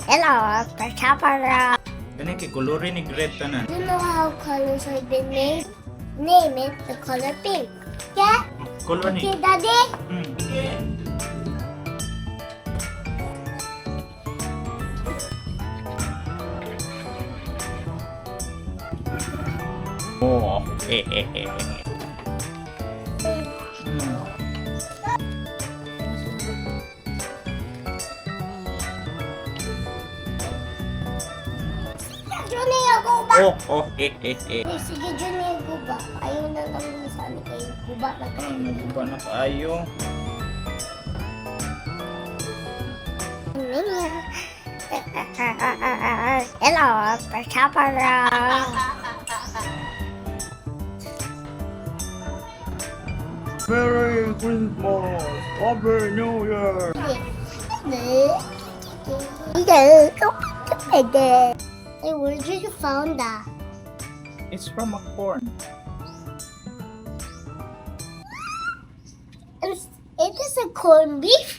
Hello, Pachapara. Kani kay kolore ni red tanan. You know how colors have been made? Name it the color pink. Yeah? Color ni. Okay, Daddy? Oh, eh, eh, eh. Junior, go back. Oh, eh, eh, eh. Sige, Junior, go back. Ayaw na lang sa amin kayo. Guba na Ah, naguba na kaayo. Hello, Pachapara. Merry Christmas! Happy New Year! Hey, where did you found that? It's from a corn. It is a corned beef.